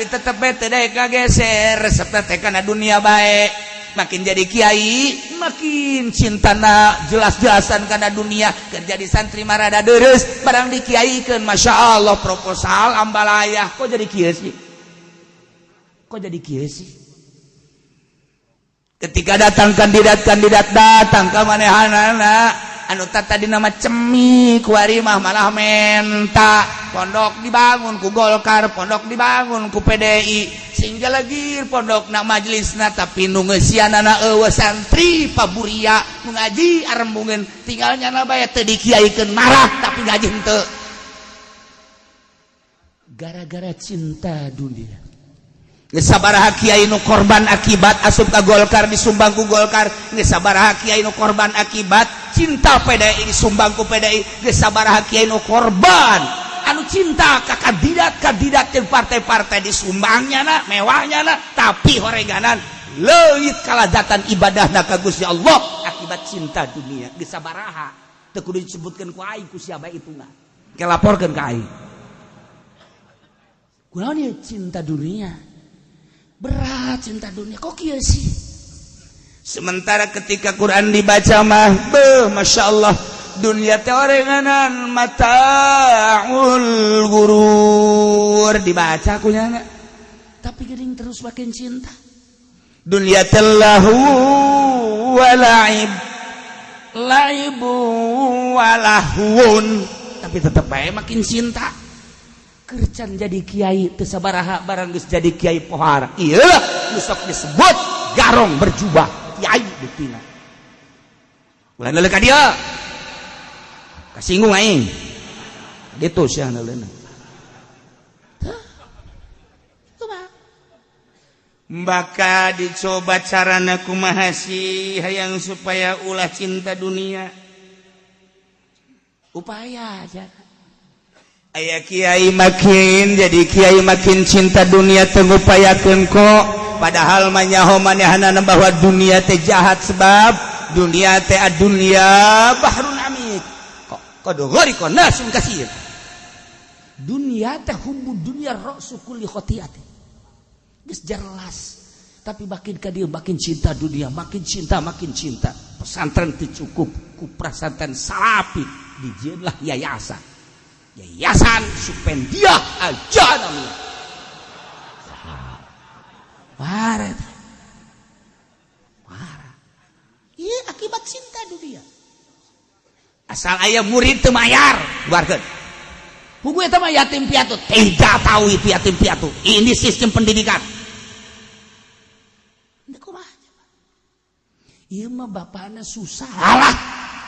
Tapi tetep bae teu daek ngageser resepna teh kana dunia bae. Makin jadi kiai makin cintana jelas-jelasan kana dunia. Keur jadi santri mah rada deres, barang dikiaikeun, Masya Allah, proposal ambalayah. Kok jadi kieu sih? Kok jadi kieu sih? Ketika datang kandidat-kandidat datang ke manehanana, anu tadi nama cemi kuari mah malah menta pondok dibangun ku Golkar, pondok dibangun ku PDI, sehingga lagi pondok na majelisna, tapi nu ngeusianana eueuh. Santri paburia, nu ngaji arembungeun, tinggal nyana bae. Teu dikiaikeun marah, tapi ngaji henteu, gara-gara cinta dunia. Geus sabaraha kiai nu korban akibat asup ka Golkar, disumbang ku Golkar. Geus sabaraha kiai nu korban akibat cinta PDI, disumbang ku PDI. Geus sabaraha kiai nu korban anu cinta ka kandidat kandidat jeung partai-partai, disumbangnya na mewahnya na, tapi horeganan leuit kalazatan ibadahna ka Gusti Allah akibat cinta dunia. Geus sabaraha, teu kudu disebutkeun ku aing, ku siapa hitungan ke laporkeun ka aing. Kunaon ieu cinta dunia? Berat cinta dunia, kok kieu sih? Sementara ketika Quran dibaca mah, beuh, Masya Allah, dunia teh orenganan, mataul gurur dibaca kunyana, tapi geuning terus makin cinta dunia. Teh lahu wa la'ib, laibu walahun, tapi tetep bae makin cinta. Kercan jadi kiai teu sabaraha, barang geus jadi kiai pohara. Ieu nu sok disebut garong berjubah kiai buktina. Ulah neuleuh ka dieu, kasinggung aing ditu sia neuleuna. Tah, kumaha? Maka dicoba carana kumaha sih hayang supaya ulah cinta dunia? Upaya aja. Aya kiai makin jadi kiai makin cinta dunia, teu ngupayakeun kok, padahal mah nyaho manehanana bahwa dunia teh jahat, sebab dunia teh dunia bahrun amik kok qad ghariqa nasun kasir. Dunia teh hubbu dunia ra'su kulli khati'atin, geus jelas, tapi makin ka dieu makin cinta dunia, makin cinta, makin cinta. Pesantren teu cukup ku pesantren salafi, dijieunlah yayasan, Yayasan Supendiah aja namanya. Parah. Parah. Iya, akibat cinta dunia. Asal aya murid teu mayar, keluarkeun. Hugu eta mah yatim piatu, tidak tahu itu yatim piatu. Ini sistem pendidikan. Kumaha? Ieu mah bapakna susah. Alah,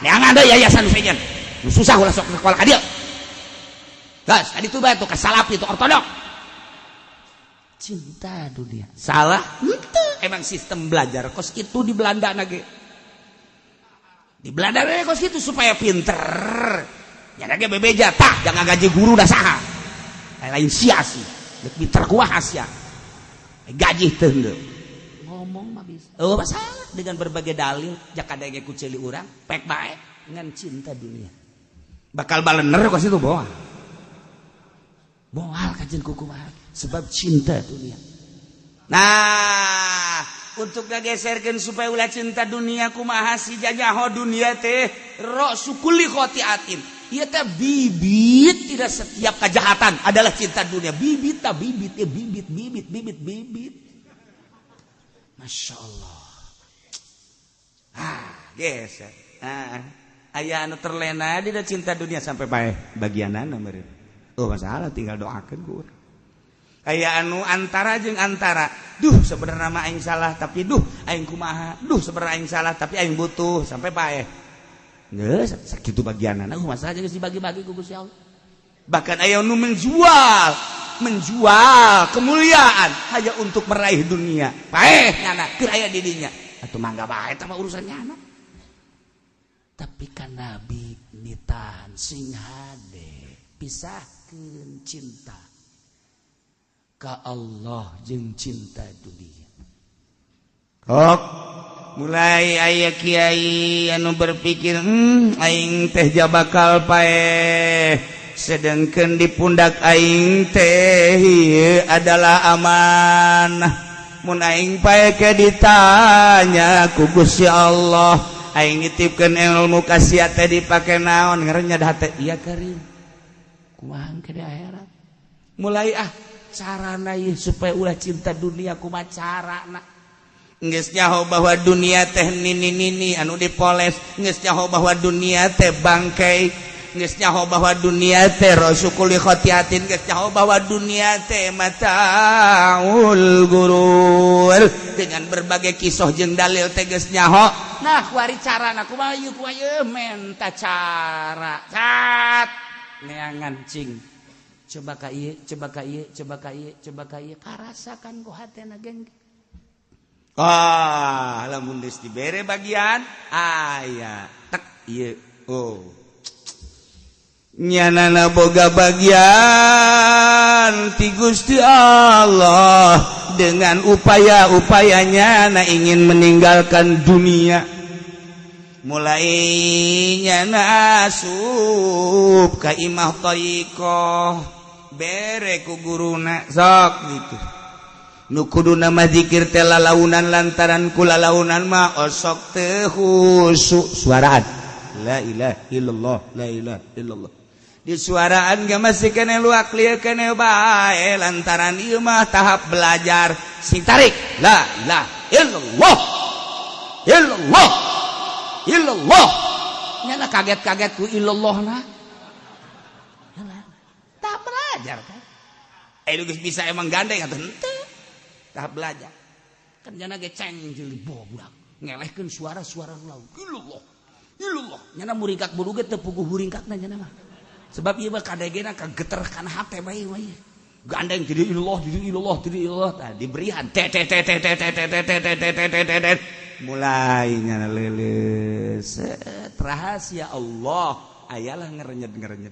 neangan deui yayasan sejen. Nu susah ulah sok sekolah ka dieu. Gas, tadi tuh bae tuh ka salafi, itu ortodok. Cinta dunia. Salah? Henteu. Emang sistem belajar kos itu di Belanda nage. Di Belanda we kos itu supaya pinter. Ya nage bebeja tah, jangan gaji guru dah saha. Lain sia sih. Dek pinter kuah sia. Gaji teu henteu. Ngomong mah bisa. Oh, masalah dengan berbagai dalil, jaka denge ku ceuli urang, pek bae ngan cinta dunia. Bakal balener kos itu bohong. Moal kajian kuku sebab cinta dunia. Nah, untuk ngageserkeun supaya ulah cinta dunia kumaha sih? Jajaho dunia teh ra'su kulli khotiatin. Ieu teh bibit, tidak setiap kejahatan adalah cinta dunia. Bibit ta bibit ya, bibit bibit bibit bibit. Masya Allah. Ah, geser. Ah, aya anu terlena dina cinta dunia sampai paeh bagianana meureun. Oh, masalah tinggal doakan ku. Aya anu antara jeung antara, duh, sebenarnya mah aing salah, tapi duh, aing kumaha, duh, sebenarnya aing salah, tapi aing butuh, sampai paeh. Geus sakitu bagianana, masalah geus dibagi-bagi ku Gusti Allah. Bahkan aya nu menjual menjual kemuliaan hanya untuk meraih dunia, paeh nyana keur aya di dinya atuh mangga bae, eta mah urusan nyana. Tapi kan Nabi nitahan sing hade, pisahkeun cinta ka Allah jeung cinta dunia. Kok mulai aya kiai anu berpikir, aing teh bakal paeh. Sedangkan di pundak aing teh adalah amanah. Mun aing paeh ke ditanya ku Gusti Allah, aing nitipkeun ilmu ka sia teh dipake naon? Ngarannya hate iya karim. Kumaha ke di akhirat? Mulai ah carana ieu supaya ulah cinta dunia, kumaha carana? Geus nyaho bahwa dunia teh nini nini anu dipoles, geus nyaho bahwa dunia teh bangkai, geus nyaho bahwa dunia teh ra'su kulli khotiatin, geus nyaho bahwa dunia teh mataul gurur. Dengan berbagai kisah jeung dalil teh geus nyaho. Nah, kuari carana kumaha ieu, kumaha ieu? Menta cara cat neangan cing. Coba ka ieu, coba ka ieu, coba ka ieu, coba ka ieu, karasakan ku hatena geng. Ah, lamun geus dibere bagian aya tek ieu. Oh, nyanana boga bagian ti Gusti Allah dengan upaya-upayanya na ingin meninggalkan dunia, mulai nyana asup ka imah thariqah, bere ku guruna sok gitu. Nu kuduna mah zikir teh lalaunan, lantaran ku lalaunan mah osok teu khusyuk, suaraan la ilaha illallah, la ilaha illallah di suaraan gak masih kene luak lieu kene bae. Lantaran ieu mah tahap belajar, sing tarik la ilaha illallah, illallah, illallah. Nyana kaget-kaget ku illallah. Nah, tahap belajar kan geus bisa emang gandeng atau henteu, tahap belajar kan. Nyana ge ceng jeung budak ngelehkeun suara-suara laut illallah, illallah. Nyana muringkak bulu ge teu puguh muringkakna nyana mah, sebab ieu mah kadegena kageter kana hate bae wae. Gandeng jadi illallah, jadi illallah, jadi illallah. Tah, diberian t t t t t t t t t t t t t t, mulai nyana leuleus. Rahasia Allah ayalah ngerenyet-ngerenyet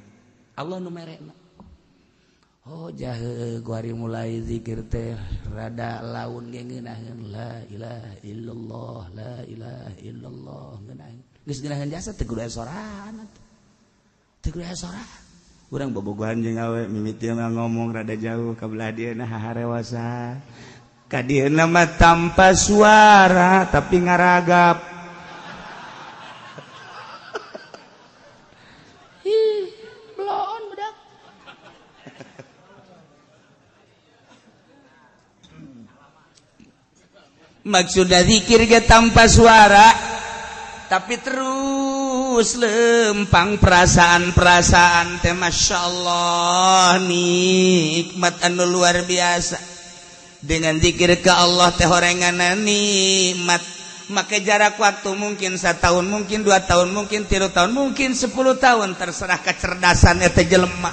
Allah nu merekna. Oh, jahe kuari mulai zikir teh rada laun ge ngeunaheun la ilaha illallah, la ilaha illallah, ngeunaheun. Geus ngeunaheun jasa teu kudu aya sorangan atuh, teu kudu aya sorangan. Urang bobogohan jeung awe mimiti mah ngomong rada jauh ka belah dieu, nah harewasa ka dieu mah tanpa suara tapi ngaragap. Ih, bloon budak. Maksudnya zikir ge tanpa suara tapi terus lempang perasaan-perasaan teh. Masya Allah, nikmat anu luar biasa dengan zikir ke Allah teh, horengan nikmat. Make jarak waktu mungkin 1 tahun, mungkin 2 tahun, mungkin 3 tahun, mungkin 10 tahun, terserah kecerdasan eta jelema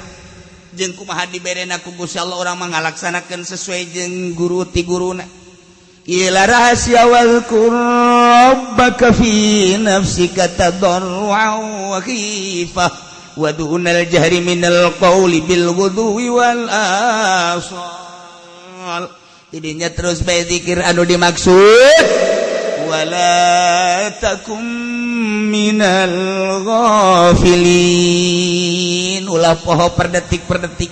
jeung kumaha diberena ku Gusti Allah. Urang mah ngalaksanakeun sesuai jeung guru ti guruna. Ila rahasia wadhkur rabbaka fi nafsika tadarru'an wa khifah wa dunal jahri minal qawli bil ghudwi wal asal. Tidinya terus bae zikir anu dimaksud wala takum minal ghafilin, ulah poho per detik per detik.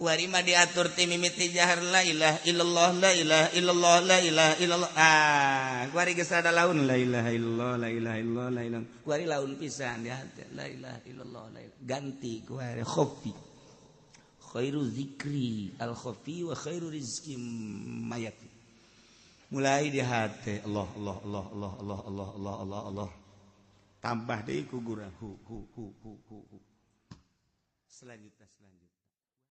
Kuari mah diatur ti mimiti jahar la ilaha illallah, la ilaha illallah, la ilaha illallah. Ah, kuari geus rada laun la ilaha illallah, la ilaha illallah, la ilaha. Kuari laun pisan di hati la ilaha illallah, la ilaha. Ganti kuari khofi. Khairu zikri al khofi wa khairu rizki mayat. Mulai di hati Allah Allah Allah Allah Allah Allah Allah Allah Allah. Tambah deui ku gurang hu hu hu hu hu. Selanjutnya.